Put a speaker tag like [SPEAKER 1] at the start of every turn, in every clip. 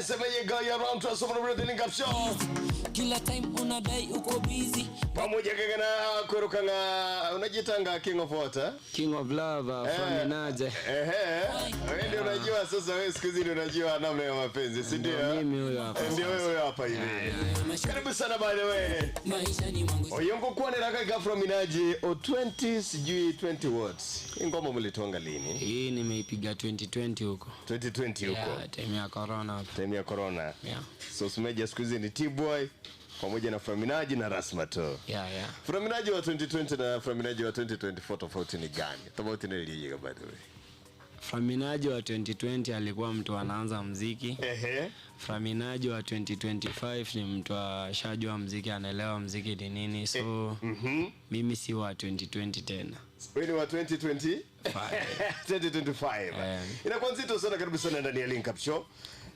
[SPEAKER 1] Ensemo eye iga ya Round Trust of Roberto Link Show.
[SPEAKER 2] Kila time unadai uko busy.
[SPEAKER 1] Pamoja kegena kweruka ng'a unajitanga King of Water.
[SPEAKER 3] King of Love uh, from Minaje.
[SPEAKER 1] Ehe. Wewe ndio unajua sasa, wewe siku hizi ndio unajua namna ya mapenzi, si ndio?
[SPEAKER 3] Ndio mimi huyo hapa
[SPEAKER 1] Ndio
[SPEAKER 3] sasa.
[SPEAKER 1] wewe huyo hapa hivi. Karibu sana by the way.
[SPEAKER 2] Maisha ni mwangu.
[SPEAKER 1] Oyongo kwanera kaika from Minaje o 20 sijui 20 watts. Hii ngoma mlitonga lini?
[SPEAKER 3] Hii nimeipiga 2020 huko.
[SPEAKER 1] 2020 huko.
[SPEAKER 3] Yeah, time ya corona hapa.
[SPEAKER 1] Time ya corona.
[SPEAKER 3] Yeah.
[SPEAKER 1] So Sumeja siku hizi ni T-Boy pamoja na Framinaji na Rasmato.
[SPEAKER 3] Yeah, yeah.
[SPEAKER 1] Framinaji wa 2020 na Framinaji wa 2024 tofauti ni gani? Tofauti ni lijiga by the way.
[SPEAKER 3] Framinaji wa 2020 alikuwa mtu anaanza mziki.
[SPEAKER 1] Ehe.
[SPEAKER 3] Framinaji wa 2025 ni mtu ashajua mziki, anaelewa mziki ni nini. So
[SPEAKER 1] Mhm.
[SPEAKER 3] mimi si wa 2020 tena.
[SPEAKER 1] Wewe ni wa 2020? 2025.
[SPEAKER 3] Eh.
[SPEAKER 1] Inakuwa nzito sana karibu sana ndani ya Link Up Show.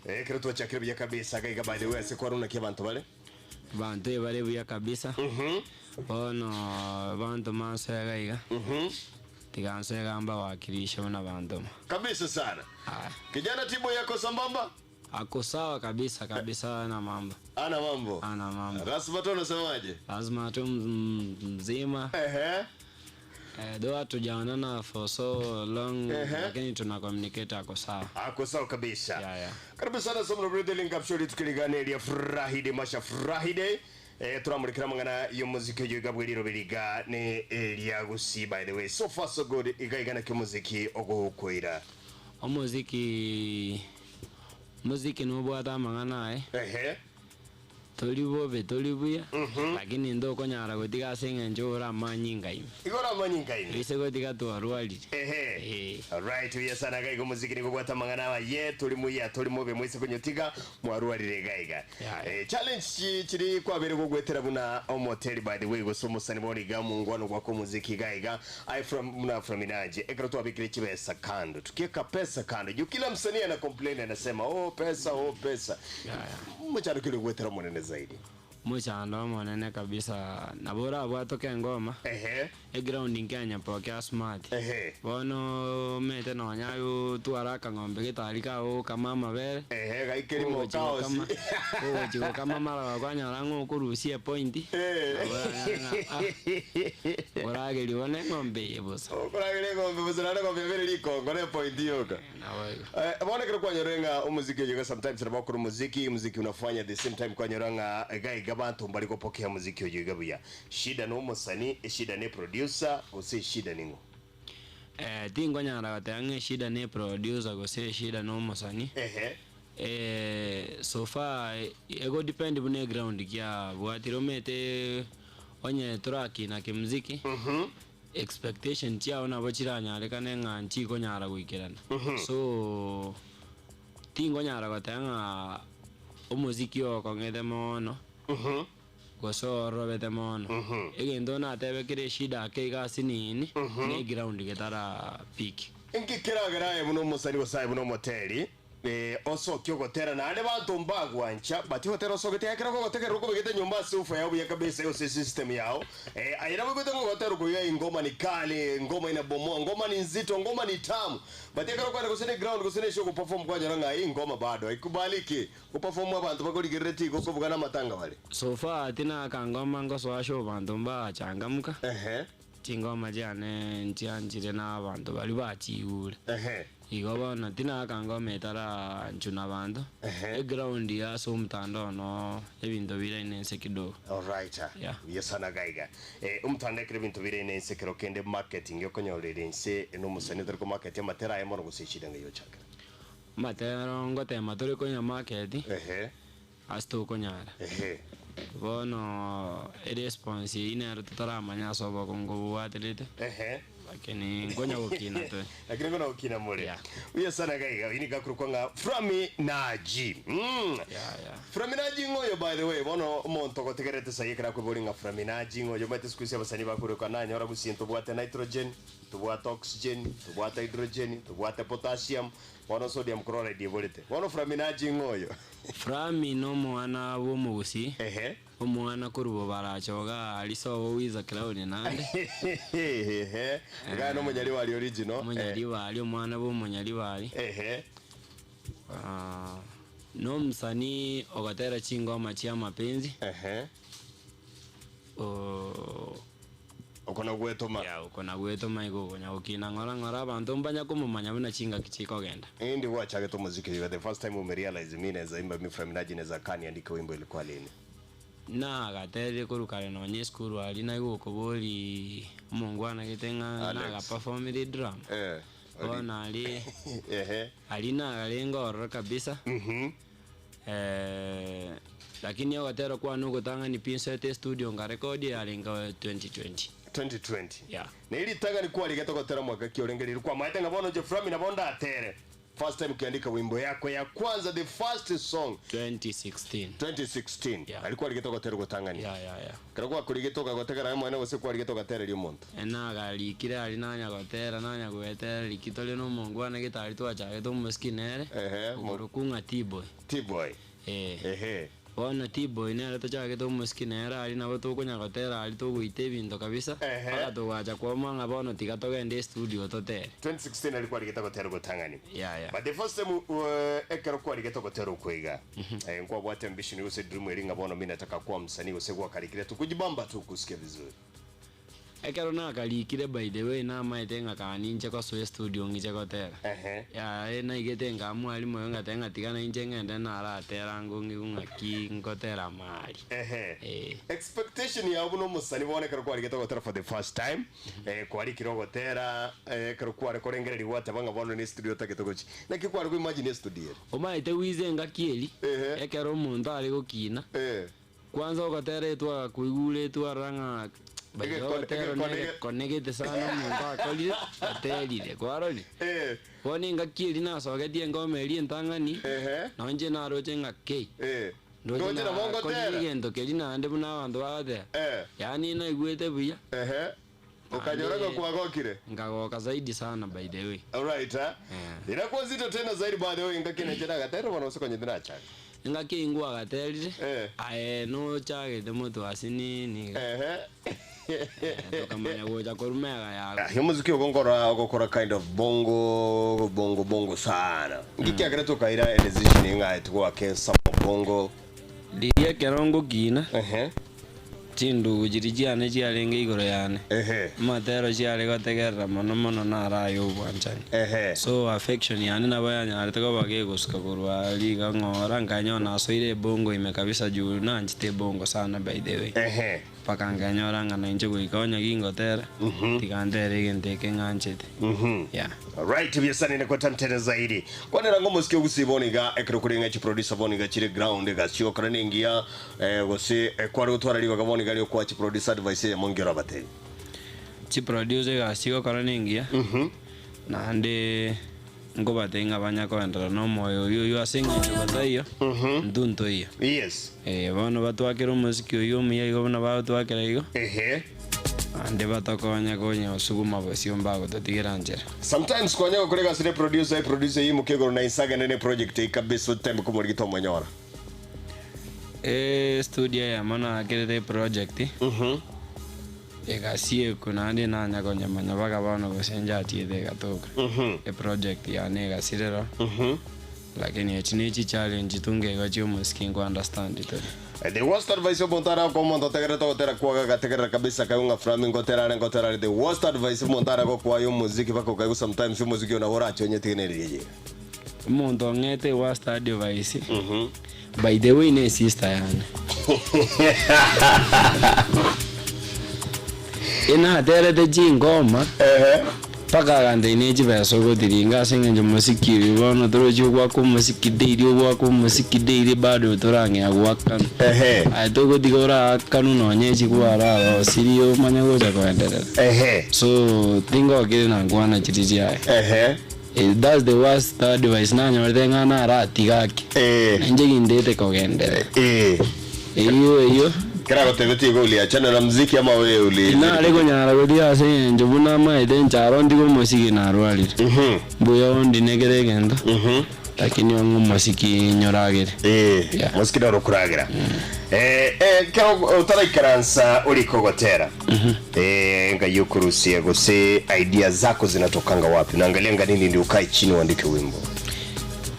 [SPEAKER 1] Eh, kirutu cha karibu ya kabisa kaika by the way sikwaruna kia bantu bale.
[SPEAKER 3] Bantu bari buya kabisa.
[SPEAKER 1] Mhm.
[SPEAKER 3] Bono bantu mansega iga.
[SPEAKER 1] Mhm.
[SPEAKER 3] Tigansega mba wakilisha na bantu.
[SPEAKER 1] Kabisa sana.
[SPEAKER 3] Ah.
[SPEAKER 1] Kijana Tibo yako sambamba?
[SPEAKER 3] Ako sawa kabisa kabisa na mambo.
[SPEAKER 1] Ana mambo.
[SPEAKER 3] Ana mambo.
[SPEAKER 1] Rasmato unasemaje?
[SPEAKER 3] Lazima tu m- mzima.
[SPEAKER 1] Ehe.
[SPEAKER 3] Eh, though hatujaonana for so long
[SPEAKER 1] Ehe.
[SPEAKER 3] lakini tuna communicate ako sawa.
[SPEAKER 1] Ako sawa kabisa.
[SPEAKER 3] Yeah, yeah.
[SPEAKER 1] Karibu sana somo la Link Up Show tukiligana ya Friday masha Friday. Eh, turamurikira mangana y'umuziki yoga bwiriro biriga ni elia gusi by the way so far so good igaigana ky'umuziki oguhukwira
[SPEAKER 3] Omuziki muziki nobwate amang'ana aye
[SPEAKER 1] ehe
[SPEAKER 3] tori bobe tori buya lakini ndokonyara gotiga ase eng'encho ore amanyinga ime
[SPEAKER 1] igora amanyinga ime
[SPEAKER 3] rise gotiga twarwarire
[SPEAKER 1] ehe
[SPEAKER 3] Eh.
[SPEAKER 1] alright uya sana gaiga omuziki nigobwata amang'ana aye turi muya turi mube mwise kunyotiga mwarwarire gaiga
[SPEAKER 3] Yeah.
[SPEAKER 1] eh, challenge chi- chiri kwabere gogwetera buna omoteri by the way gose omusani boriga mungwano gwako omuziki gaiga i from muna from inaje ekero twabikire chibesa kando tukieka pesa kando juu kila msanii ana complain anasema oh pesa oh pesa
[SPEAKER 3] Yeah, yeah.
[SPEAKER 1] mcharo kile gwetera munene zaidi
[SPEAKER 3] muchando omonene kabisa nabo orabwatoka engoma
[SPEAKER 1] ehe
[SPEAKER 3] eground nkenya pokea smart
[SPEAKER 1] ehe
[SPEAKER 3] bono mete nonya twara akang'ombe getari kagokama amabere
[SPEAKER 1] ehe gaikeri mokaosi
[SPEAKER 3] ogochigokama mara bakwanyora ng'a okorusia epointi orageria bono eng'ombe eye bosa
[SPEAKER 1] okoragera eng'ombe bosa naende eng'ombe yabere rikongo ne point yoka
[SPEAKER 3] Nabo igo.
[SPEAKER 1] Eh, bona kero kwanyora ng'a omuziki oyo sometimes nabo okora omuziki muziki unafanya the same time kwanyora ng'a gaiga bantu mbari gopokea muziki oyo iga buya shida no omusani eshida ne producer gose eshida ning'o
[SPEAKER 3] Eh, tingonyara goteba ng'a eshida na eproducer gose eshida na omosani
[SPEAKER 1] ehe
[SPEAKER 3] eh, so far eh, ego depend buna eground kiabwatire omete onye torakina kimziki
[SPEAKER 1] mhm
[SPEAKER 3] expectation chiao nabo chiranyarekane ng'a nchikonyara goikerana so tingonyara goteba ng'a omoziki okong'ete mono
[SPEAKER 1] mhm
[SPEAKER 3] gose orobete mono
[SPEAKER 1] Mhm.
[SPEAKER 3] egento natebekire eshida ake iga ase nini na eground getara peak
[SPEAKER 1] inki keragera aye buna omosani gose aye buna omoteri eh, osokia ogotera naende banto mbagwancha bati gotera osogete ekero kogotegerera okobegete nyomba ase ufa yao buya kabisa gose system yao eh, aye nabo egwete ngogotera okoiga ingoma ni kali ngoma inabomoa ngoma ni nzito ngoma ni tamu but ekero kwenda gose ne ground gose ne show kuperform kwanyora ng'a hii ngoma bado haikubaliki kuperform abantu bakorigerere tigo okobuga na amatanga bare
[SPEAKER 3] so far tinakangoma ngosoa show banto mbachangamka
[SPEAKER 1] ehe
[SPEAKER 3] chingoma chiane nchianchire na abanto bari bachigure
[SPEAKER 1] ehe
[SPEAKER 3] igo bono tinakangoma etara nchuna banto
[SPEAKER 1] Ehe.
[SPEAKER 3] eground ase omotandao no ebinto biraine ense kidogo
[SPEAKER 1] Alright.
[SPEAKER 3] Yeah.
[SPEAKER 1] Buya sana gaiga. Eh umtandekere bintu bire ne nsekero kende marketing yokonyorera ense n'omusani otari market amatera aye mono gose eshida ng'eyo chakera.
[SPEAKER 3] matero ngotema tore konya market
[SPEAKER 1] Ehe.
[SPEAKER 3] ase tokonyara
[SPEAKER 1] Ehe.
[SPEAKER 3] bono eresponse eyio nero totaramanya ase obokongo bobwaterete
[SPEAKER 1] Ehe.
[SPEAKER 3] lakini nkonya gokina toe
[SPEAKER 1] Lakini ngona ukina mure.
[SPEAKER 3] Yeah.
[SPEAKER 1] Buya sana gaiga. Ini gakuru kwanga Frami Naji. Mm.
[SPEAKER 3] yeah, yeah.
[SPEAKER 1] Frami Naji ng'oyo by the way bono omonto gotegerete sayi ekero akwebori ng'a Frami Naji ng'oyo omanyete siku isi abasani bakoruka nanyora gose ntobwate nitrogen tobwate oxygen tobwate hydrogen tobwate potassium bono sodium chloride eborete bono Frami Naji ng'oyo
[SPEAKER 3] frami na omwana bwa omogusi
[SPEAKER 1] ehe
[SPEAKER 3] omwana korubo barachoga arisobo wiza crown nande
[SPEAKER 1] ehe gaya n'omunyari wari original
[SPEAKER 3] omunyaribari omwana bwa omunyaribari
[SPEAKER 1] ehe
[SPEAKER 3] Ah, Nomosanii ogotera chingoma chia mapenzi.
[SPEAKER 1] Ehe.
[SPEAKER 3] Oo.
[SPEAKER 1] Oko nagwetoma.
[SPEAKER 3] Ya, oko nagwetoma igo okonya gokina ng'ora ng'ora abanto mbanya komomanya buna chingaki chikogenda.
[SPEAKER 1] Indi gwachagete omoziki oyo the first time umerealize mi naeza imba mi from Naji naeza kaa niandike wimbo ilikuwa lini?
[SPEAKER 3] Nagaterire korwa kare nonya esukuru aria naigwa okobori omongwana gete ng'a
[SPEAKER 1] Alex.
[SPEAKER 3] nagaperformire edrama.
[SPEAKER 1] Eh, ori-
[SPEAKER 3] Bono aria
[SPEAKER 1] Ehe.
[SPEAKER 3] aria nagarenge ororo kabisa.
[SPEAKER 1] Mhm.
[SPEAKER 3] Lakini ogotera kwane ogotang'ani pi nsoete estudio nkarekodi yarenge 2020.
[SPEAKER 1] 2020.
[SPEAKER 3] Yeah.
[SPEAKER 1] Na eritang'ani kwarigete gotera mwaka ki orenge riria kwamaete ng'a bono inche Flami nabo ndatere. First time ukiandika wimbo yako ya kwanza the first song
[SPEAKER 3] 2016.
[SPEAKER 1] 2016.
[SPEAKER 3] Yeah.
[SPEAKER 1] Aria kwarigete gotera ogotang'ani.
[SPEAKER 3] Yeah, yeah, yeah.
[SPEAKER 1] Ekero gwakorigete okagotegera aye mwene gose kwarigete ogatereria omonto?
[SPEAKER 3] Nagarikire aria nanya gotera nanya goetera riki tore na omongwana gete aria twachagete omosiki nere
[SPEAKER 1] Ehe, mo-
[SPEAKER 3] okorokwa ng'a T-boy.
[SPEAKER 1] T-boy.
[SPEAKER 3] Ee.
[SPEAKER 1] Ehe.
[SPEAKER 3] Bono T-boy nere tochagete omosiki nere aria nabo tokonya gotera aria togoita ebinto kabisa
[SPEAKER 1] Ehe.
[SPEAKER 3] mpaka togacha kwamua ng'a bono tiga togende estudio totere.
[SPEAKER 1] 2016 aria kwarigete gotera ogotang'ani.
[SPEAKER 3] Yeah, yeah.
[SPEAKER 1] But the first time uh, ekero kwarigete ogotera okwo iga eh, nkwabwate ambition gose dream eri ng'a bono mi nataka kuwa msanii gose gwakarikire tu kujibamba tu kusikia vizuri.
[SPEAKER 3] Ekero nakarikire by the way namaete ng'a kaa ninche gosoa estudio ng'iche gotera.
[SPEAKER 1] Ehe.
[SPEAKER 3] Yaya naigete nkaa mwalimu oyo ngateba ng'a tiga nainche ng'ende naratera ngong'igwe ng'aki ngotera amari.
[SPEAKER 1] Ehe.
[SPEAKER 3] Eh.
[SPEAKER 1] Expectation yao buna omosani bono ekero kwarigete gotera for the first time eh, kwarikire ogotera eh, ekero kware korengereria gwateba ng'a bono ne estudio otagete gochia. Naki kware ko imagine estudio ere?
[SPEAKER 3] Omaete wize engaki eri,
[SPEAKER 1] Ehe.
[SPEAKER 3] ekero omonto are gokina,
[SPEAKER 1] Eh.
[SPEAKER 3] Kwanza ogotera etwe agakoigura etwe arora ng'a by the way ogotera
[SPEAKER 1] Egekone-
[SPEAKER 3] negekonegete sana omonto akorire aterire kwarorire?
[SPEAKER 1] Eh.
[SPEAKER 3] Bono engaki eria nasogetie engoma eria entang'ani,
[SPEAKER 1] Ehe.
[SPEAKER 3] nonye inche naroche ng'a kei,
[SPEAKER 1] Eh.
[SPEAKER 3] ndoche
[SPEAKER 1] Ndoche nabo
[SPEAKER 3] nakorire
[SPEAKER 1] ngotera.
[SPEAKER 3] egento keria naende buna abanto bagoteba,
[SPEAKER 1] Eh.
[SPEAKER 3] yaani naigwete buya,
[SPEAKER 1] Ehe. Okanyora ng'a
[SPEAKER 3] naende
[SPEAKER 1] kwagokire.
[SPEAKER 3] nkagoka zaidi sana by the way.
[SPEAKER 1] Alright, eh?
[SPEAKER 3] Eh.
[SPEAKER 1] Inakuwa nzito tena zaidi by the way engaki nainche nagaterire bono gose konya tinachaka.
[SPEAKER 3] Engaki eyio ngwagaterire,
[SPEAKER 1] Eh.
[SPEAKER 3] aye nochagete motwe ase nini iga.
[SPEAKER 1] Ehe.
[SPEAKER 3] Tokamanya gocha korwa mega yago.
[SPEAKER 1] Ah, omoziki ogo nkora ogokora kind of bongo bongo bongo sana. Nki kiagera tokaira a decision ng'a tgoake some bongo.
[SPEAKER 3] Riria ekero ngokina,
[SPEAKER 1] Ehe.
[SPEAKER 3] chindugu chiria chiane chiarenge igoro yane,
[SPEAKER 1] Ehe.
[SPEAKER 3] amatero chiare gotegerera mono mono naro aye obwanchani.
[SPEAKER 1] Ehe.
[SPEAKER 3] So affection yane nabo yanyarete koba gegosuka korwa aria iga ng'ora nkanyora nasoire ebongo ime kabisa juu nanchete ebongo sana by the way.
[SPEAKER 1] Ehe.
[SPEAKER 3] Mpaka nkenyora ng'a nainche goika onye gingotera, tiga ntere egento eke ng'anchete. Yeah.
[SPEAKER 1] Alright, biasani ni kwa tena zaidi. Kwanera ngo mosike ogusii bono iga ekero kore ng'a chiproducer bono iga chire ground egasi okora nengiya eh, gose eh, kware gotwara ribaga bono iga riokoa chiproducer advice eyemo nki orabatebie?
[SPEAKER 3] Chiproducer egasi chigokora nengiya, naende nkobatebia ng'a banya koenderera na omoyo oyio oyio ase eng'encho bataiyo, intwe ntoiyo.
[SPEAKER 1] Yes.
[SPEAKER 3] Eh, bono batwakere omosiki oyio omuya igo buna bagotwakera igo,
[SPEAKER 1] Ehe.
[SPEAKER 3] naende batokonye konya osuguma bosio mbagototigera nchera.
[SPEAKER 1] Sometimes kwanya gokora egasi ne producer, eproducer eyimoke igoro na inse agende ne project eye kabisa otembe komorigita tomonyora.
[SPEAKER 3] Estudio eyemo naakerete eproject, egasiekwa naende nanya konyemanya mpaka bono gose nchachiete egatoka. Eproject yane egasirera, lakini echi ne chichallenge tu nkeigo chia omosiki nko understand tore.
[SPEAKER 1] The worst advice omonto arakoe omonto otegererete ogotera kwago agategerera kabisa akaigwa ng'a Flami ngotera are ngotera are the worst advice omonto aragokoa aye omoziki mpaka okaigwa sometimes omoziki oyo nabo orache onyetige nere riria riria.
[SPEAKER 3] Omonto ong'ete worst advice, by the way ne sister yane. Inaterete chingoma mpaka agantebia ne chibesa ogotiringa ase eng'encho mosiki oyo bono torochi ogwaka omosiki daily ogwaka omosiki daily bado torang'ea goakanwa.
[SPEAKER 1] Ehe.
[SPEAKER 3] Aye togotiga oraakanwe nonye echigwararosirie omanye gocha koenderera.
[SPEAKER 1] Ehe.
[SPEAKER 3] So tingokire na nkwana chiria chiaye.
[SPEAKER 1] Ehe.
[SPEAKER 3] That's the worst advice nanyorete ng'a naratiga ake.
[SPEAKER 1] Eh.
[SPEAKER 3] Nainche gindete kogenderera.
[SPEAKER 1] Eh.
[SPEAKER 3] Eyio eyio.
[SPEAKER 1] Keragotebetie igo uliachana na mziki ama wewe uli
[SPEAKER 3] Tinare konyara gotiga ase eng'encho buna amaete enchara ontige omosiki narwarire.
[SPEAKER 1] Mhm.
[SPEAKER 3] Mbuya ondine kera egento.
[SPEAKER 1] Mhm.
[SPEAKER 3] Lakini ong'e omosiki nyoragere.
[SPEAKER 1] Eh,
[SPEAKER 3] Yeah.
[SPEAKER 1] mosiki noro okoragera. Eh, eh, kero otaraikaransa orike ogotera. Eh, ngai okorusia gose idea zako zinatokanga wapi? Unaangalianga nini ndio ukae chini uandike wimbo?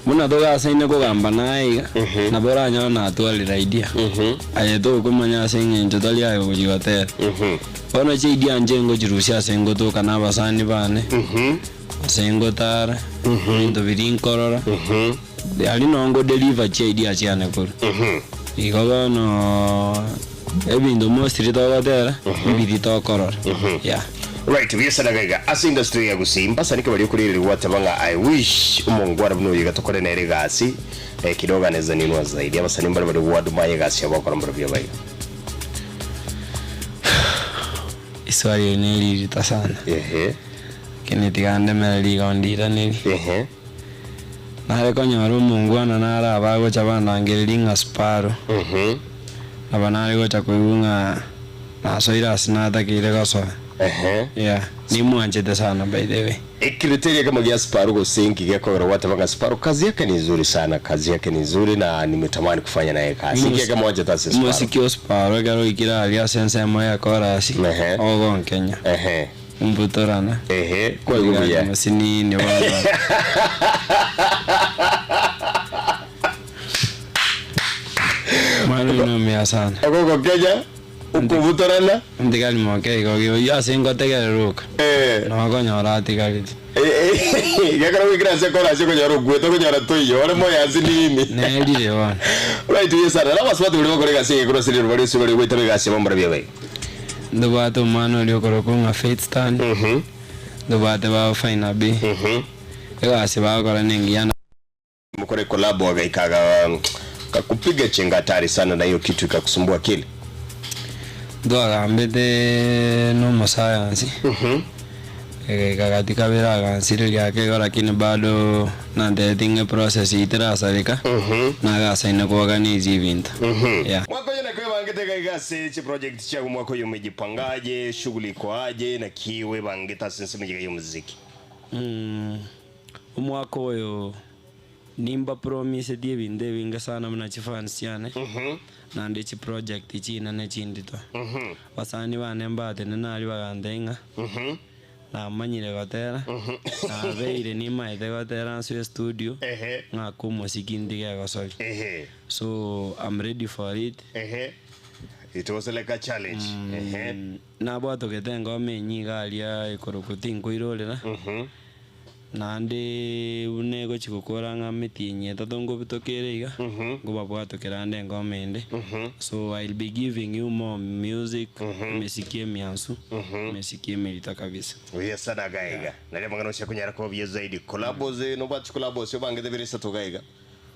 [SPEAKER 3] Buna togasaine kogamba naye iga, nabo oranyore natwarire idea. Aye tokomanya ase eng'encho tari aye ogochia gotera. Bono chiidea inche ngochirusia ase ngotoka na abasani bane, ase ngotara, ebinto biria nkorora, aria noo ngodeliver chiidea chiane korwa. Igo bono ebinto mostly togotera, mbiria tokorora, yeah.
[SPEAKER 1] Right, buya sana gaiga ase industry ya Gusii mbasani ki baria okorigereria gwateba ng'a I wish omongwana buna oyo iga tokore nere egasi eh, kidogo anaweza ninua zaidi abasani mbare baria gwadmire egasi yabo bakora mbare buya baiga.
[SPEAKER 3] Iswali eri neririto sana,
[SPEAKER 1] Ehe,
[SPEAKER 3] lakini tiga ndemereri igo ndiraneri.
[SPEAKER 1] ehe,
[SPEAKER 3] Nare konyora omongwana nare aba agocha bandangereria ng'a Sparrow, nabo nare gocha koigwa ng'a nasoire ase natakeire gosoa.
[SPEAKER 1] Ehe.
[SPEAKER 3] Yeah, nimwanchete sana by the way.
[SPEAKER 1] Ecriteria kama gia Sparrow gose inki gekogera gwateba ng'a Sparrow kazi yake ni nzuri sana, kazi yake ni nzuri na nimetamani kufanya naye kazi. Inki ekemo wanchete ase Sparrow?
[SPEAKER 3] Omosiki o Sparrow ekero oikire aria ase ensemo ya chorus,
[SPEAKER 1] Ehe.
[SPEAKER 3] ogonkenya.
[SPEAKER 1] Ehe.
[SPEAKER 3] Mbutorana.
[SPEAKER 1] Ehe, kwaigwa buya.
[SPEAKER 3] Mosinini bono. Mwana oyo nomuya sana.
[SPEAKER 1] Ogogokenya, okobutorana.
[SPEAKER 3] Ntigari moke igo oyio ase ngotegerera oka.
[SPEAKER 1] Eh.
[SPEAKER 3] Nokonyora atigareti.
[SPEAKER 1] Gekero goikera ase ekorasi okonyora okwete okonyora toiyo ore moyo ase nini.
[SPEAKER 3] Nerire bono.
[SPEAKER 1] Right buya sana. Na abasubati baria bakora egasi eye korwa ase riroba rionsi baria goetaba egasi yabo mbarabwo abaye.
[SPEAKER 3] Ndobwate omwana oria okorokwa ng'a Faithstan, ndobwate baba Fina B, egasi bagokora nengiya na.
[SPEAKER 1] Mokore collabo agaika akakupiga chenga hatari sana na hiyo kitu ikakusumbua akili.
[SPEAKER 3] Ntwagambete na omosayansi, egaika gati kabere agansireria ake igo lakini bado nantebeti ng'a eprocess eyio terasareka, nagasaine koorganize ebinto, yeah.
[SPEAKER 1] Mwaka oyo naki webangete iga iga ase chiproject chiago mwaka oyo umejipangaje, shughuli iko aje, naki webangete ase ensemo iga y'omuziki?
[SPEAKER 3] Omwaka oyo nimba promisetie ebinto ebinge sana buna chifans chiane, naende chiproject chinene chindito. Abasani bane mbatenene aria bagantebia ng'a namanyire gotera, nabeire nimaete gotera nsoe estudio, ng'ake omosiki ntige egosori. So I'm ready for it.
[SPEAKER 1] Ehe. It was like a challenge. Ehe.
[SPEAKER 3] Nabwatogete engoma enyia iga aria ekorokwa tinkoirorera, naende buna egochi gokora ng'a emetienyi etato ngobutoka ere iga, nkobabwatokera ande engoma ende. So I'll be giving you more music, emesiki emiansu, emesiki emerito kabisa.
[SPEAKER 1] Buya sana gaiga. Naria amang'ana onsi akonyara koba buya zaidi. Collabos nobwate chicollabos obangete bire isato gaiga.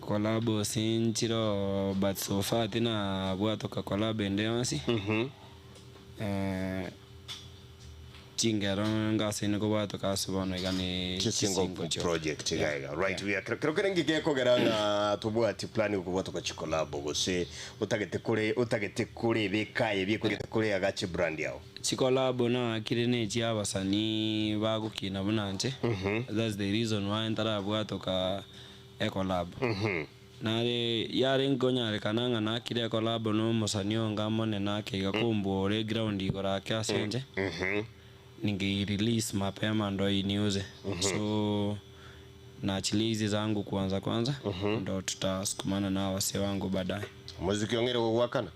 [SPEAKER 3] Collabos nchire but so far tinabwatoka collab ende yonsi. Chingero ngasaine kobwatoka ase bono iga ne
[SPEAKER 1] Chisingo
[SPEAKER 3] chisingo chioka.
[SPEAKER 1] project
[SPEAKER 3] Yeah,
[SPEAKER 1] iga iga. Right
[SPEAKER 3] yeah.
[SPEAKER 1] buya. Kero kero kere ngigekogera ng'a tobwati plan yokobwatoka chicollabo gose otagete kore otagete korebeka aye biekogete kore agache brand yao.
[SPEAKER 3] Chikolabo naakire ne chia abasanii bagokina buna inche, that's the reason why ntarabwatoka ekolabo. Nare yare nkonyarekana ng'a naakire ekolabo na omosanii onga omonene ake iga kombua ore eground igoro ake ase inche, ningei release mapema ndo iniuze. So naachilia hizi zangu kwanza kwanza, ndo tutasukumana na wasee wangu baadaye.
[SPEAKER 1] Omoziki ong'eire gogoakana?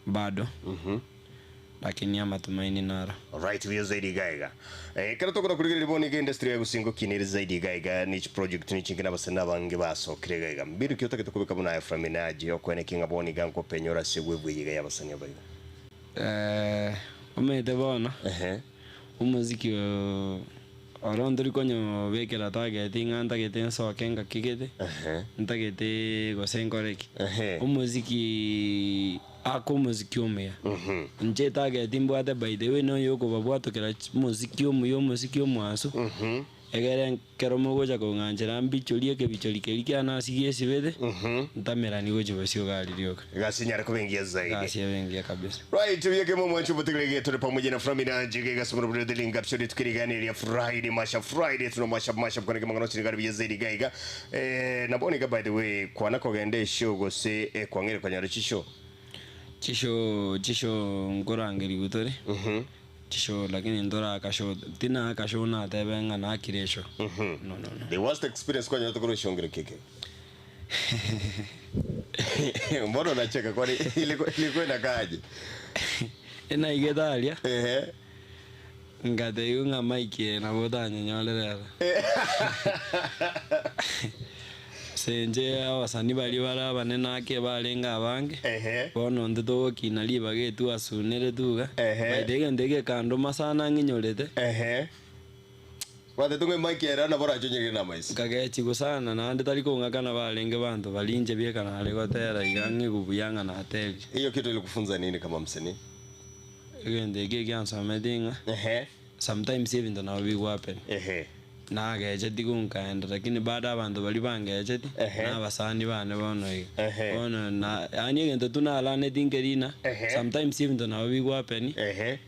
[SPEAKER 3] Bado. Lakini amatumaini naro.
[SPEAKER 1] Alright buya zaidi iga iga. Eh, ekero tokona korigereria bono iga industry ya Gusii ngokinere zaidi iga iga ne chiproject ne chinke na abasani abange basokire iga iga. Mbinu ki otagete kobeka buna aye Framina Naji okoeneki ng'a bono iga nkopenyora ase ebwebwe iga ya abasani aba iga?
[SPEAKER 3] Eh, omanyete bono,
[SPEAKER 1] Ehe.
[SPEAKER 3] omoziki oyo oro ntori konyobekera target ng'a ntagete nsoke ngaki gete,
[SPEAKER 1] Ehe.
[SPEAKER 3] ntagete gose nkore ki.
[SPEAKER 1] Ehe.
[SPEAKER 3] Omoziki aka omoziki omuya. Inche etarget mbwate by the way noyo okobabwatokera omoziki omuya omosiki omwansu, egere ekero mogocha kong'anchera mbichorie ekebichori keria kiane ase giesibete, ntamerani gochia bosio iga aria rioka.
[SPEAKER 1] Egasi enyare koba engiya zaidi.
[SPEAKER 3] Egasi ebe engiya kabisa.
[SPEAKER 1] Right, buya kemo mwancho obotegereri getore pamoja na Framina Njige egasi mono buna The Link Up Show rituko rigani ria Friday masha Friday tuno masha masha kone kemang'ana onsi rigari buya zaidi iga iga. Eh, na bono iga by the way kwana kogenda eshow gose eh, kwang'eire konyora chishow?
[SPEAKER 3] Chishow chishow nkorangerigwa tore, chishow lakini ntoraka show tinaaka show natebe ng'a nakire eshow, no no no.
[SPEAKER 1] The worst experience kwanyorete korwa eshow ngere ki ekero? Mbona unacheka kwani ilikuwa ilikuwa inakaaje?
[SPEAKER 3] Enaigete aria,
[SPEAKER 1] Ehe.
[SPEAKER 3] ngatebigwa ng'a mic eye nabo otanyenyorere ere. Ase inche abasani baria bare abanene ake barenge abange,
[SPEAKER 1] Ehe.
[SPEAKER 3] bono intwe togokina ribaga etwasunire tuga,
[SPEAKER 1] Ehe.
[SPEAKER 3] by the way egento gekandoma sana ng'inyorete,
[SPEAKER 1] Ehe. Gwatete ng'a emic ere nabo orachonyererie na amaiso.
[SPEAKER 3] Nkagechigwa sana naende tari kong'akana barenge banto baria inche bieka nare gotera iga ng'igwe buya ng'a naterire.
[SPEAKER 1] Hiyo kitu ilikufunza nini kama msanii?
[SPEAKER 3] Egento ekio ekiansometie ng'a
[SPEAKER 1] Ehe.
[SPEAKER 3] sometimes ebinto nabo bigohappen.
[SPEAKER 1] Ehe.
[SPEAKER 3] Nagecheti gonkaenda lakini bado abanto baria bangecheti
[SPEAKER 1] Ehe.
[SPEAKER 3] na abasani bane bono iga.
[SPEAKER 1] Ehe.
[SPEAKER 3] Bono na yaani egento tu nalanetie nkerina,
[SPEAKER 1] Ehe.
[SPEAKER 3] sometimes ebinto nabo bigohappen.
[SPEAKER 1] Ehe.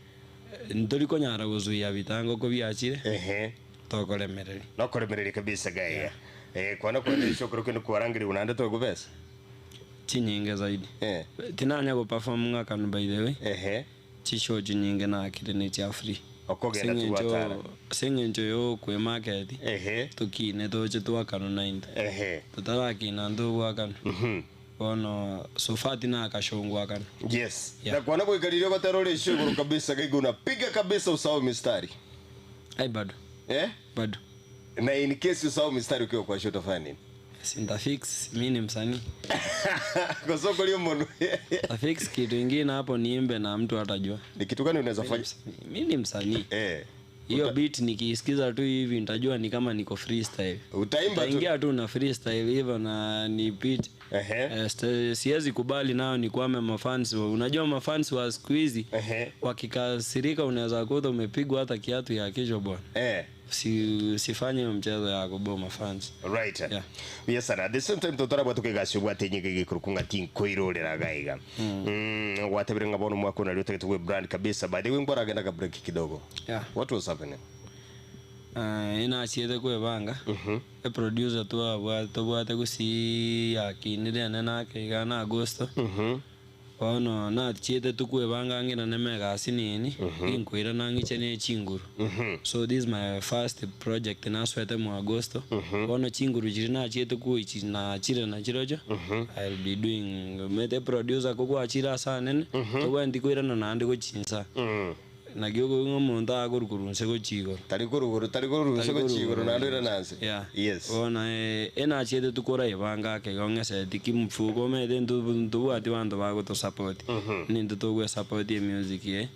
[SPEAKER 3] Ntori konyara gosuia bitango kobiachire,
[SPEAKER 1] Ehe.
[SPEAKER 3] tokoremereria.
[SPEAKER 1] Nokoremereria kabisa gaiga. Eh, kwana kwenda eshokoro kende kwarangeriwe naende toegwe besa.
[SPEAKER 3] Chinyinge zaidi.
[SPEAKER 1] Eh.
[SPEAKER 3] Tinanya go perform ng'akanu by the way.
[SPEAKER 1] Ehe.
[SPEAKER 3] Chishow chinyinge nakire ne chia free.
[SPEAKER 1] Okogenda
[SPEAKER 3] Ase eng'encho-
[SPEAKER 1] tugwatara.
[SPEAKER 3] Ase eng'encho yokwe market,
[SPEAKER 1] Ehe.
[SPEAKER 3] tokine toche twakanu naintwe.
[SPEAKER 1] Ehe.
[SPEAKER 3] Totarakina ntobwakanu.
[SPEAKER 1] Mhm.
[SPEAKER 3] Bono so far tinakashongwakana.
[SPEAKER 1] Yes.
[SPEAKER 3] Yeah.
[SPEAKER 1] Na kwana goikaririe ogotera ore esho igoro kabisa gaiga unapiga kabisa usahau mistari.
[SPEAKER 3] Ai bado.
[SPEAKER 1] Eh?
[SPEAKER 3] Bado.
[SPEAKER 1] Na in case usahau mistari ukiwa kwa show utafanya nini?
[SPEAKER 3] Sintafix, mi ni msanii.
[SPEAKER 1] Kwa soko lio mono.
[SPEAKER 3] Tafix kitu ingine hapo niimbe na mtu atajua.
[SPEAKER 1] Ni kitu gani unaweza fanya?
[SPEAKER 3] Mi ni msanii.
[SPEAKER 1] Eh.
[SPEAKER 3] Hiyo beat nikiisikiza tu hivi nitajua ni kama niko freestyle.
[SPEAKER 1] Utaimba tu.
[SPEAKER 3] Utaingia tu na freestyle hivyo na ni beat.
[SPEAKER 1] Ehe.
[SPEAKER 3] Eh, siwezi kubali nao nikwame mafans. Unajua mafans wa siku hizi
[SPEAKER 1] Ehe.
[SPEAKER 3] wakikasirika unaweza kuta umepigwa hata kiatu ya kichwa bwana.
[SPEAKER 1] Eh.
[SPEAKER 3] Si, usifanye hiyo mchezo ya kuboma fans.
[SPEAKER 1] Right.
[SPEAKER 3] Yeah.
[SPEAKER 1] Yes sir. At the same time totora bwatu kegasi bwate nyige gikurukunga tinkoirorera gaiga. Mm, watebire ngabona mwako na lyote kitwe brand kabisa. By the way ngora agenda ka break kidogo.
[SPEAKER 3] Yeah.
[SPEAKER 1] What was happening?
[SPEAKER 3] Uh, inachiete kwebanga mm-hmm. producer twabwate tobwate gusii yakinire ene nake iga na Agosto
[SPEAKER 1] Mhm.
[SPEAKER 3] bono nachiete tukwebanga ng'ina neme egasi nini ginkoira nang'iche ne chinguru
[SPEAKER 1] Mhm.
[SPEAKER 3] so this is my first project naswete mu Agosto bono chinguru chiri nachiete kuichi nachire nachirocho I'll be doing mete producer kokwachire ase anene tobwenereti koirana naende gochinsa
[SPEAKER 1] Mm.
[SPEAKER 3] Naki okong'a omonto agorukorwa inse gochia igoro.
[SPEAKER 1] Tari korugoro, tari koruru inse gochia igoro naende oirane anse.
[SPEAKER 3] Yeah.
[SPEAKER 1] Yes.
[SPEAKER 3] Bono eh, enachiete tukora ebanga ake igo ng'eseti ki mfuko omanyete nto ntobwati banto bagotosupport. Nintwe togwesupport emusic eye.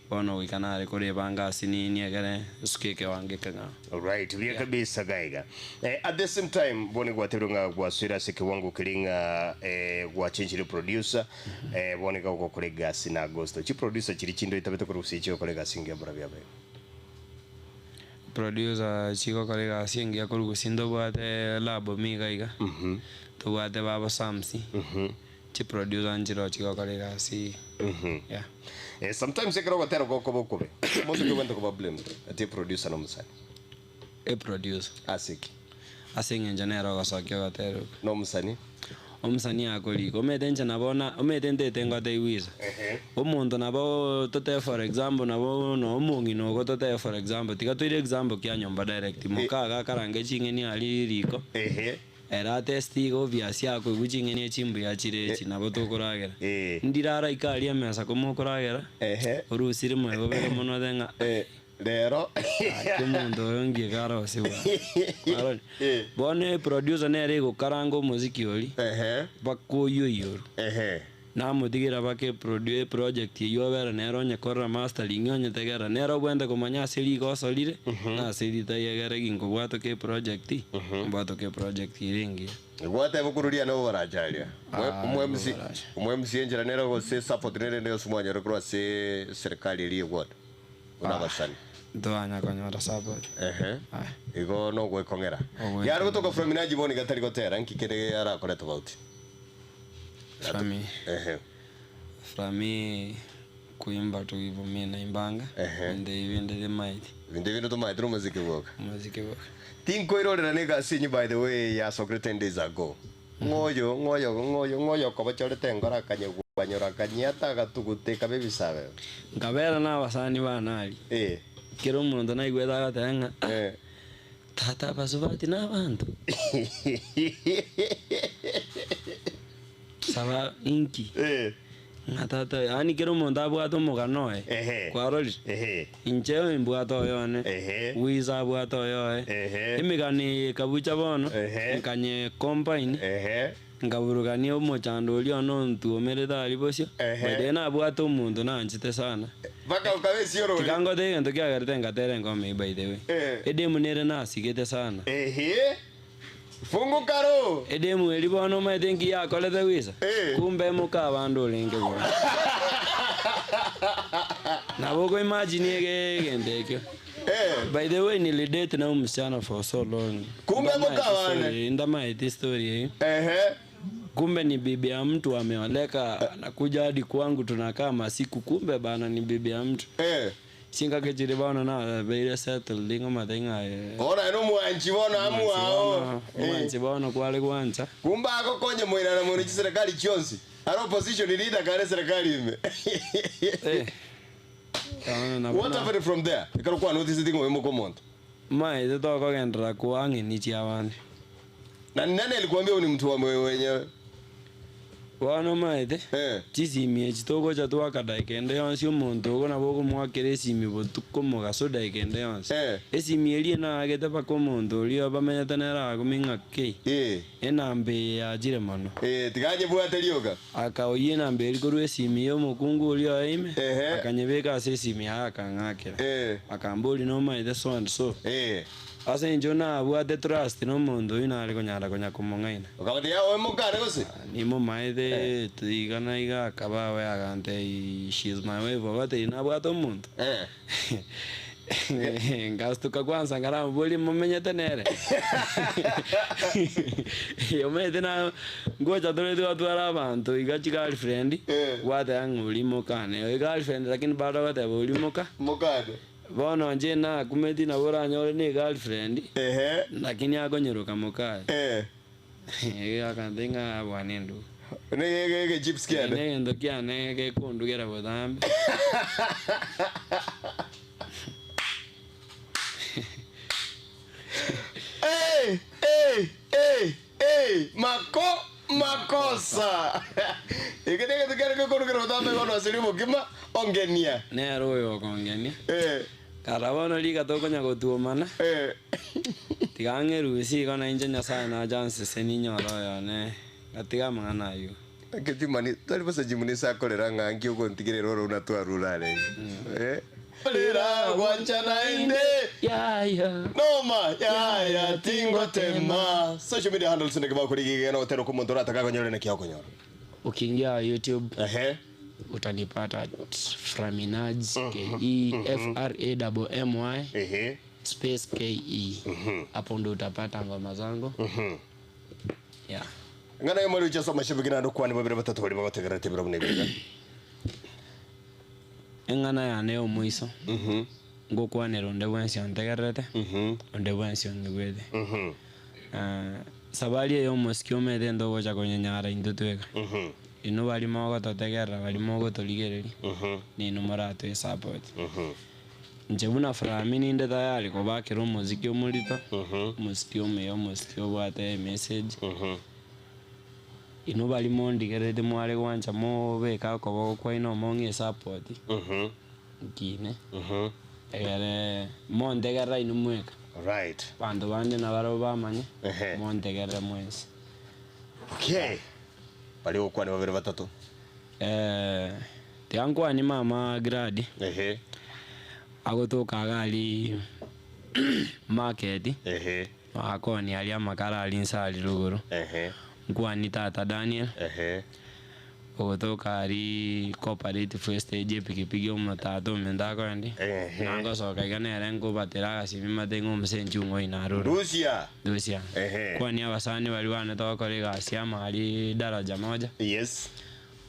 [SPEAKER 3] Bono goika nare kore ebanga ase nini ekere nsuke ekewango ekeng'ao.
[SPEAKER 1] Alright, buya kabisa gaiga. Eh, at the same time bone gwatebire ng'a gwasoire ase ekewango keria ng'a eh, gwachenchire producer eh, bone iga ogokora egasi na Agosto. Chiproducer chiria chinde oitabete korwa gose chigokora egasi engiya mbora biabeire?
[SPEAKER 3] Producer chigokora egasi engiya korwa gose ntobwate Labo iga iga, tobwate babo Samsi, chiproducer nchiroo chigokora egasi yeah.
[SPEAKER 1] Eh, sometimes ekero ogotera gokoba okobe omonto ki obwenerete koba blamed ati eproducer na omosani
[SPEAKER 3] Eproducer.
[SPEAKER 1] ase ki
[SPEAKER 3] Ase eng'encho nere ogosokia ogotera okwo.
[SPEAKER 1] na omosani
[SPEAKER 3] Omosani akorika omanyete inche nabo na omanyete ntete ngoteigwisa omonto nabo totebe for example nabo no omong'ina ogo totebe for example tiga toire example kia nyomba direct moka iga akarange ching'eni aria riko
[SPEAKER 1] Ehe.
[SPEAKER 3] Ere atesti iga obvious akoigwa ching'eni echi mbuya chire echi nabo tokoragera.
[SPEAKER 1] Eh.
[SPEAKER 3] Ndire araike aria emesa komokoragera,
[SPEAKER 1] Ehe.
[SPEAKER 3] orusire moyo bobere mono otebe ng'a
[SPEAKER 1] Eh, rero.
[SPEAKER 3] Gaki omonto oyo ngiye karose bwana. Kwarorire?
[SPEAKER 1] Eh.
[SPEAKER 3] Bono eproducer nere egokaranga omosiki oria,
[SPEAKER 1] Ehe.
[SPEAKER 3] mpaka oyoiyorwa.
[SPEAKER 1] Ehe.
[SPEAKER 3] Namotigera mpaka eprodu eproject eywo obere nere onye korora mastering onye tegerera nere obwenerete komanya ase rigoso rire na ase ritaiyo egere ginkobwatoka eproject mbwatoke eproject ere engiya.
[SPEAKER 1] Gwateba okoruria nabo baracharia.
[SPEAKER 3] Ah,
[SPEAKER 1] Omo MC
[SPEAKER 3] nigo baracha.
[SPEAKER 1] omo MC enchera nere gose support nere ende yonsi mwanyore korwa ase serikali eria egwota buna abasani.
[SPEAKER 3] Ntwanya konyora support.
[SPEAKER 1] Ehe.
[SPEAKER 3] Aye.
[SPEAKER 1] Igo nogwekong'era.
[SPEAKER 3] Ogwekong'era.
[SPEAKER 1] Yare gotoka from Minaji bono iga tari gotera nki kere arakore tofauti.
[SPEAKER 3] Frami
[SPEAKER 1] Ehe.
[SPEAKER 3] frami kuimba tu hivyo mi naimbanga
[SPEAKER 1] Ehe.
[SPEAKER 3] inde ibinde timaeti
[SPEAKER 1] Ebinto ebio tomaete nomoziki bwoka.
[SPEAKER 3] omoziki bwoka.
[SPEAKER 1] Tinkoirorera na egasi enye by the way yasokire 10 days ago. Ng'oyo ng'oyo ng'oyo ng'oyo okobochorete engoro akanyegwanyora akanyiata agatugute ekaba ebisabe.
[SPEAKER 3] Nkabera na abasani bane aria.
[SPEAKER 1] Eh.
[SPEAKER 3] Kera omonto naigwete agoteba ng'a
[SPEAKER 1] Eh.
[SPEAKER 3] tata abasubati na abanto. Saba inki?
[SPEAKER 1] Eh.
[SPEAKER 3] Ng'a tata yaani kera omonto abwate omogano oye.
[SPEAKER 1] Ehe.
[SPEAKER 3] Kwarorire?
[SPEAKER 1] Ehe.
[SPEAKER 3] Inche nimbwate oyone,
[SPEAKER 1] Ehe.
[SPEAKER 3] Wiza abwate oyoye.
[SPEAKER 1] Ehe.
[SPEAKER 3] Emegano eye ekabucha bono,
[SPEAKER 1] Ehe.
[SPEAKER 3] nkanye combine,
[SPEAKER 1] Ehe.
[SPEAKER 3] nkaburukania omochando oria one ontuomerete aria bosio.
[SPEAKER 1] Ehe.
[SPEAKER 3] By the way nabwate omonto nanchete sana.
[SPEAKER 1] Mpaka okabe esiorori.
[SPEAKER 3] Tiga ngote egento kiagerete ngatera engoma eye by the way.
[SPEAKER 1] Eh.
[SPEAKER 3] Edemu nere nasigete sana.
[SPEAKER 1] Ehe. Funguka ro.
[SPEAKER 3] Edemu eria bono omanyete nki yakorete gwisa?
[SPEAKER 1] Eh.
[SPEAKER 3] Kumbe moka abande orenge bono. Nabo oko imagine ege egento ekio.
[SPEAKER 1] Eh.
[SPEAKER 3] By the way nilidate na huyu msichana for so long.
[SPEAKER 1] Kumbe
[SPEAKER 3] Ndamaete
[SPEAKER 1] moka abande.
[SPEAKER 3] story- Ndamaete story hii.
[SPEAKER 1] Ehe.
[SPEAKER 3] Kumbe ni bibi ya mtu ameoleka, anakuja hadi kwangu tunakaa masiku, kumbe bana ni bibi ya mtu.
[SPEAKER 1] Eh.
[SPEAKER 3] Chingaki bono nabeire settled ng'omate ng'a eh,
[SPEAKER 1] Ona no mwanchi bono amuao.
[SPEAKER 3] mwanchi bono kware gwancha.
[SPEAKER 1] Kumbe agokonye moirana mono chiserikali chionsi. Ari opposition leader kare serikali ime.
[SPEAKER 3] Eh. Bono nabo
[SPEAKER 1] What
[SPEAKER 3] na-
[SPEAKER 1] happened from there? Ekero kwa notice tingo emoko monto.
[SPEAKER 3] Maete tokogenderera kwang'eni chia abande.
[SPEAKER 1] Na ni nani alikuambia wewe ni mtu wa mwe- wenyewe?
[SPEAKER 3] Bono maete
[SPEAKER 1] Eh.
[SPEAKER 3] chisimi echi togocha twaka daika ende yonsi omonto ogo nabo okomwakera esimi botuko mogaso daika ende yonsi.
[SPEAKER 1] Eh.
[SPEAKER 3] Esimi eria naagete mpaka omonto oria bamenyete nere agumi ng'a kei.
[SPEAKER 1] Eh.
[SPEAKER 3] Enamba eye yachire mono.
[SPEAKER 1] Eh, tiganye bwate rioka.
[SPEAKER 3] Akaoyia enamba eria korwa esimi ya omokungu oria oye ime,
[SPEAKER 1] Ehe.
[SPEAKER 3] akanyebeka ase esimi yaye akang'akera.
[SPEAKER 1] Eh.
[SPEAKER 3] Akamboria nomaete so and so.
[SPEAKER 1] Eh.
[SPEAKER 3] Ase inche nabwate trust na omonto oyio nare konyara konya komong'aina.
[SPEAKER 1] Okabatia ya oe mokare gose?
[SPEAKER 3] Nimomaete iga na iga akaba awe agantebia she is my wife ogatebia nabwate omonto.
[SPEAKER 1] Eh.
[SPEAKER 3] Ngastuka kwanza nkaramoboria momenyete nere. Omanyete na ngocha tore twatwara abanto iga chigirlfriend,
[SPEAKER 1] Eh.
[SPEAKER 3] gwateba ng'a oria mokane. Oyo girlfriend lakini bado ogoteba oria moka.
[SPEAKER 1] Mokane.
[SPEAKER 3] Bono inche nakumeti nabo oranyore na egirlfriend,
[SPEAKER 1] Ehe.
[SPEAKER 3] lakini akonyeroka mokaye.
[SPEAKER 1] Eh.
[SPEAKER 3] Akantebia ng'a bwana endugu.
[SPEAKER 1] Ne ge ge chips kiane.
[SPEAKER 3] Negento kiane gekondugera botambe.
[SPEAKER 1] Hey, hey, hey, hey, mako makosa. Ikete ke ke kono ke rotambe kono asiri mokima ongenia.
[SPEAKER 3] Nere oyo okongenia.
[SPEAKER 1] Eh.
[SPEAKER 3] Kara bono riga tokonya gotuomana.
[SPEAKER 1] Eh.
[SPEAKER 3] Tiga ng'erusie igo na inche Nyasaye nacha nsese ninyore oyone ngatiga amang'ana aywo.
[SPEAKER 1] Ketimani twari bosa jimunisa akorera ng'anki ogontigerera oro una twarurare. Eh. Rera gwanchana inde.
[SPEAKER 3] Yaya.
[SPEAKER 1] Noma ya ya tingo tema. Social media handles ne kibao kurigi no tero kumuntu rataka konyore ne kiao konyora.
[SPEAKER 3] Ukiingia YouTube
[SPEAKER 1] Ehe.
[SPEAKER 3] utanipata at Framinaj K E F R A M M Y
[SPEAKER 1] Ehe.
[SPEAKER 3] space K E. Hapo ndo utapata ngoma zangu. Yeah.
[SPEAKER 1] Ngana yo muri uchaso mashabiki na ndokwani babiri batatu bari babategerera tebira bunebira.
[SPEAKER 3] Eng'ana yane ya omoiso ngokwanera onde bwensi ontegererete onde bwensi ong'igwete. Safari eye omosiki omanyete ntogocha konyenyara intwe tweka. Inwe baria mogototegerera baria mogotorigereria, ninwe moratoe support. Inche buna Frami ninde tayari kobakera omosiki omorito, omosiki omuya, omosiki obwate emessage. Inwe baria mondigererete mware gwancha mobeke okoboko kwaino omong'e esupport, nkine, egere montegerera inwe mweka.
[SPEAKER 1] Right.
[SPEAKER 3] Abanto bande nabarabwo bamanye,
[SPEAKER 1] Ehe.
[SPEAKER 3] montegerere mwensi.
[SPEAKER 1] Okay. Bari gokwani babiri batatu.
[SPEAKER 3] Tiga nkwanie mama Glad,
[SPEAKER 1] Ehe.
[SPEAKER 3] agotoka iga aria market,
[SPEAKER 1] Ehe.
[SPEAKER 3] akonia aria amakara aria inse aria rogoro.
[SPEAKER 1] Ehe.
[SPEAKER 3] Nkwani tata Daniel,
[SPEAKER 1] Ehe.
[SPEAKER 3] ogotoka aria cooperative estage epikipiki omotata ominto akoendi.
[SPEAKER 1] Ehe.
[SPEAKER 3] Nangosoka iga nere nkobatera agasimi mate ng'a omose inche ong'o narure.
[SPEAKER 1] Rusia.
[SPEAKER 3] Rusia.
[SPEAKER 1] Ehe.
[SPEAKER 3] Kwani abasani baria bane togokora egasi amo aria daraja moja.
[SPEAKER 1] Yes.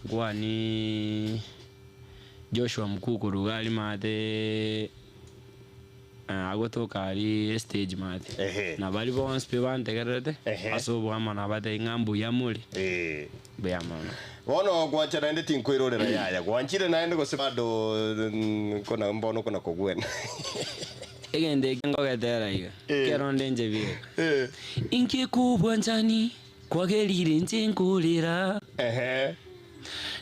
[SPEAKER 3] Kwani Joshua Mkukuru iga aria maate agotoka aria estage maate.
[SPEAKER 1] Ehe.
[SPEAKER 3] Na baria bonsi pi bantegererete
[SPEAKER 1] Ehe.
[SPEAKER 3] ase oboamo nabatebia ng'a mbuya more.
[SPEAKER 1] Eh.
[SPEAKER 3] Mbuya mono.
[SPEAKER 1] Bono gwancha naende tinkoirorera yaya. Gwanchire naende gose bado kona mbono kona kogwena.
[SPEAKER 3] Egento eke ngogetera iga.
[SPEAKER 1] Eh.
[SPEAKER 3] Kero onde inche bieka.
[SPEAKER 1] Eh.
[SPEAKER 3] Inki kobwanchani. Kwagerire inche nkorera.
[SPEAKER 1] Ehe.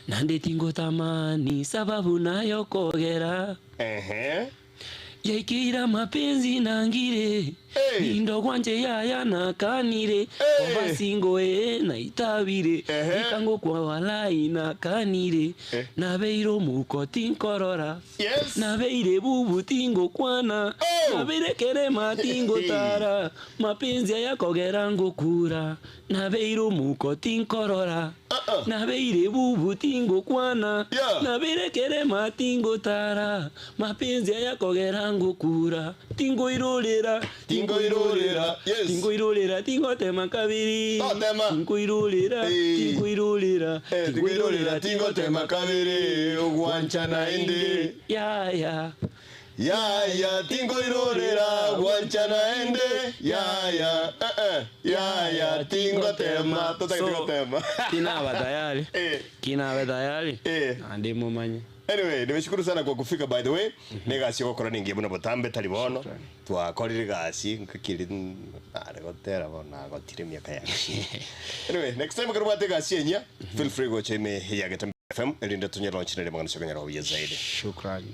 [SPEAKER 3] Naende tingotamani sababu naye okogera.
[SPEAKER 1] Ehe.
[SPEAKER 3] Yaikeire amapenzi nangire.
[SPEAKER 1] Hey.
[SPEAKER 3] Nindo gwanche yaya nakanire.
[SPEAKER 1] Hey.
[SPEAKER 3] Koba single ee naitabire.
[SPEAKER 1] Ehe.
[SPEAKER 3] Rikango kwa walai nakanire.
[SPEAKER 1] Eh.
[SPEAKER 3] Nabeire omuko tinkorora.
[SPEAKER 1] Yes.
[SPEAKER 3] Nabeire bubu tingokwana.
[SPEAKER 1] Oh.
[SPEAKER 3] Nabeire kerema tingotara. Mapenzi aya kogera ngokura. Nabeire omuko tinkorora.
[SPEAKER 1] Uh-uh.
[SPEAKER 3] Nabeire bubu tingokwana.
[SPEAKER 1] Yeah.
[SPEAKER 3] Nabeire kerema tingotara. Mapenzi aya kogera ngokura. Tingoirorera.
[SPEAKER 1] Tingoirorera. Yes.
[SPEAKER 3] Tingoirorera tingotema kabiri.
[SPEAKER 1] Totema.
[SPEAKER 3] Tingoirorera.
[SPEAKER 1] Eh.
[SPEAKER 3] Tingoirorera.
[SPEAKER 1] Eh, tingoirorera tingotema kabiri gwanchana ende.
[SPEAKER 3] Yaya.
[SPEAKER 1] Yaya tingoirorera gwanchana ende. Yaya eh eh. Yaya tingotema. Totake
[SPEAKER 3] So,
[SPEAKER 1] tingotema.
[SPEAKER 3] Kinaba tayari.
[SPEAKER 1] Eh.
[SPEAKER 3] Kinabe tayari.
[SPEAKER 1] Eh.
[SPEAKER 3] Ande mumanye.
[SPEAKER 1] Anyway, nimeshukuru sana kwa kufika by the way. Negasi gokora ningi muno botambe tari bono. Twakorire gasi nkakiri are gotera bono nagotire miaka ya. Anyway, next time karubate gasi enya, feel free go cheme ya Getembe FM erinde tunye launch nere mangana shokanyara obuya zaidi.
[SPEAKER 3] Shukrani.